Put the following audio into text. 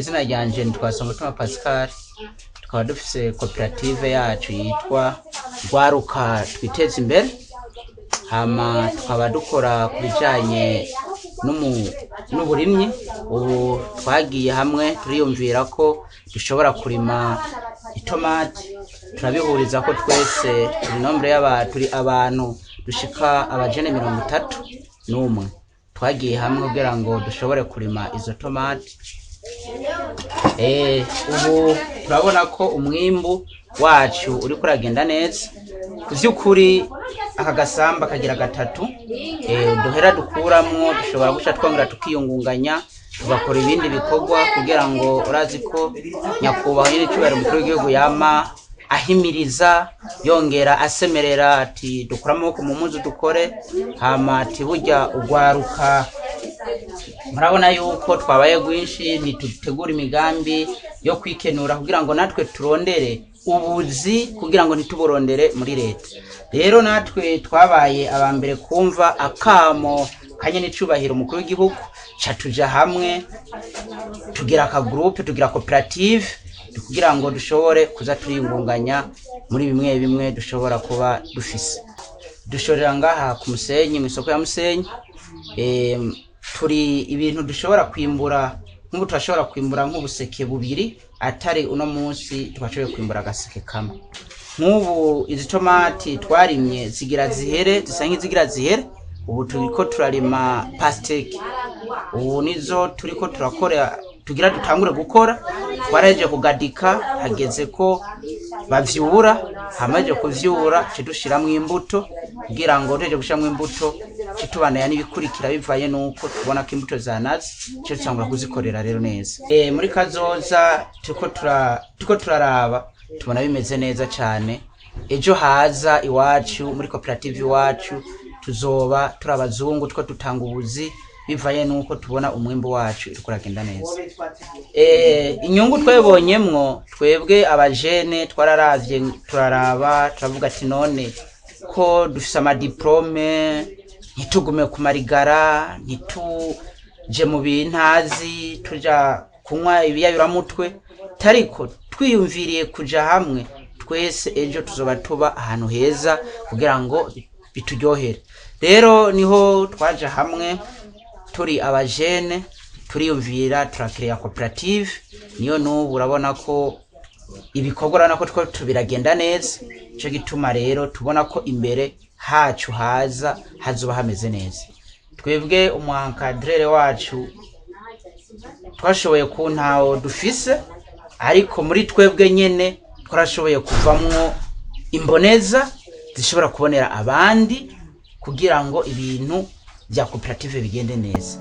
Izina ryanje nitwa Songotuma Pascal, tukaba dufise koperative yacu yitwa Rwaruka Twiteze Imbere. Hama tukaba dukora ku bijanye n'uburimyi. Ubu twagiye hamwe turiyumvira ko dushobora kurima itomati, turabihuriza ko twese turi nombre y'abantu, turi abantu dushika abajene 31. Twagiye hamwe kugira ngo dushobore kurima izo tomati. Ubu turabona ko umwimbu wacu uriko uragenda neza. Ku vy'ukuri aka gasamba kagira gatatu, duhera dukuramwo, dushobora guca twongera tukiyungunganya, tugakora ibindi bikorwa, kugira ngo urazi ko nyakubahwa nyene icubahiro umukuru w'igihugu yama ahimiriza, yongera asemerera ati dukure amaboko mu mpuzu dukore. Hama ati burya ugwaruka murabona yuko twabaye rwinshi, ntitutegura imigambi yo kwikenura kugira ngo natwe turondere ubuzi, kugira ngo ntituburondere muri leta. Rero natwe twabaye aba mbere kumva akamo kanye n'icubahiro umukuru w'igihugu, ca tuja hamwe tugira aka groupe, tugira koperative, kugira ngo dushobore kuza turiyungunganya muri bimwe bimwe dushobora kuba dufise. Dushorera ngaha ku Musenyi, mu isoko ya Musenyi. Turi ibintu dushobora kwimbura, nk'ubu turashobora kwimbura nk'ubuseke bubiri, atari uno munsi twashoboye kwimbura agaseke kamwe. Nk'ubu izi tomati twarimye zigira zihere, zisa nk'izigira zihere. Ubu turiko turarima pastèque, ubu nizo turiko turakora, tugira dutangure gukora. Twarahejeje kugadika, hageze ko bavyura. Hamaze kuvyura ce dushiramwo imbuto, kugira ngo duhejeje gushiramwo imbuto ce tubandanya n'ibikurikira, bivanye nuko tubona ko imbuto zanaze, ce dutangura kuzikorera rero neza. Muri kazoza turiko turaraba, tubona bimeze neza cane. Ejo haza iwacu muri koperative iwacu tuzoba turi abazungu, two dutanga ubuzi, bivanye nuko tubona umwimbu wacu uriko uragenda neza. Inyungu twebonyemwo twebwe abajene, twararavye, turaraba, turavuga ati none ko dufise ama diplômes, ntitugume ku marigara, ntituje mu bintazi, tuja kunywa ibiyayuramutwe, tariko twiyumviriye kuja hamwe twese, ejo tuzoba tuba ahantu heza kugira ngo bituryohere. Rero niho twaja hamwe turi abajene, turiyumvira, turakereya koperative. Niyo n'ubu urabona ko ibikorwa, urabona ko two tubiragenda neza. Ico gituma rero tubona ko imbere hacu haza hazoba hameze neza. Twebwe umu encadreur wacu twashoboye ku ntawo dufise, ariko muri twebwe nyene twarashoboye kuvamwo imboneza zishobora kubonera abandi, kugira ngo ibintu bya koperative bigende neza.